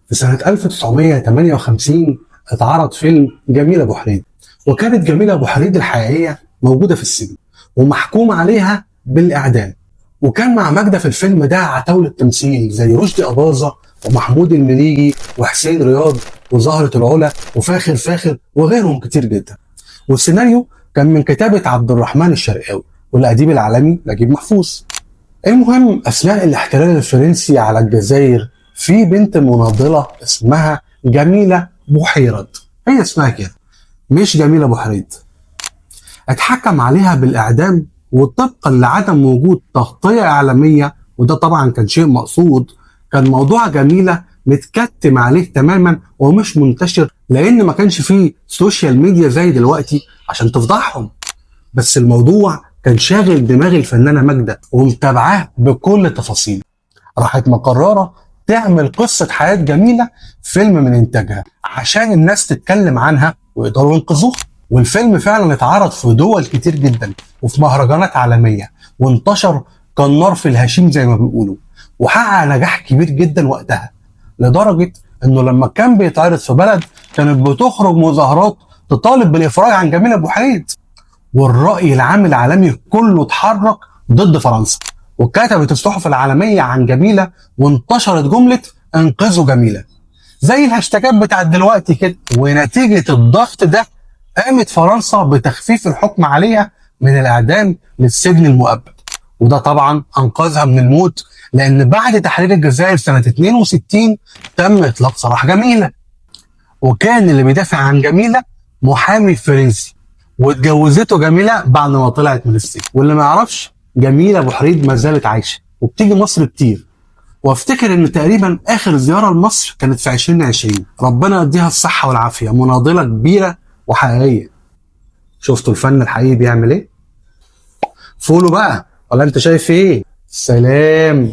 في سنة 1958 اتعرض فيلم جميلة بوحديد، وكانت جميلة بوحديد الحقيقية موجودة في السجن ومحكوم عليها بالإعدام. وكان مع ماجدة في الفيلم ده عتاولة التمثيل زي رشدي أباظة ومحمود المليجي وحسين رياض وزهرة العلا وفاخر فاخر وغيرهم كتير جدا. والسيناريو كان من كتابة عبد الرحمن الشرقاوي والأديب العالمي نجيب محفوظ. المهم أثناء الاحتلال الفرنسي على الجزائر في بنت مناضلة اسمها جميلة بوحيرد، هي اسمها كده مش جميلة بوحريد، اتحكم عليها بالإعدام. وطبقا لعدم وجود تغطية إعلامية، وده طبعا كان شيء مقصود، كان موضوع جميلة متكتم عليه تماما ومش منتشر، لأن ما كانش فيه social media زي دلوقتي عشان تفضحهم. بس الموضوع كان شاغل دماغ الفنانة ماجدة ومتابعاه بكل تفاصيله. راحت مقررة تعمل قصة حياة جميلة فيلم من إنتاجها عشان الناس تتكلم عنها ويقدروا ينقذوها. والفيلم فعلا اتعرض في دول كتير جدا وفي مهرجانات عالمية، وانتشر كالنار في الهشيم زي ما بيقولوا، وحقق نجاح كبير جدا وقتها، لدرجة انه لما كان بيتعرض في بلد كانت بتخرج مظاهرات تطالب بالإفراج عن جميلة بوحريد. والرأي العام العالمي كله اتحرك ضد فرنسا، وكتبت الصحف العالمية عن جميلة، وانتشرت جملة انقذوا جميلة زي الهاشتاجات بتاعت دلوقتي كده. ونتيجة الضغط ده قامت فرنسا بتخفيف الحكم عليها من الإعدام للسجن المؤبد، وده طبعا أنقذها من الموت، لأن بعد تحرير الجزائر سنة 62 تم إطلاق سراح جميلة. وكان اللي بيدافع عن جميلة محامي فرنسي، واتجوزته جميلة بعد ما طلعت من السجن. واللي ما يعرفش، جميلة بوحريد ما زالت عايشة وبتيجي مصر كتير، وافتكر ان تقريبا اخر زيارة لمصر كانت في 2020. ربنا يديها الصحة والعافية، مناضلة كبيرة وحقيقية. شفتوا الفن الحقيقي بيعمل ايه؟ follow بقى، ولا انت شايف ايه؟ سلام.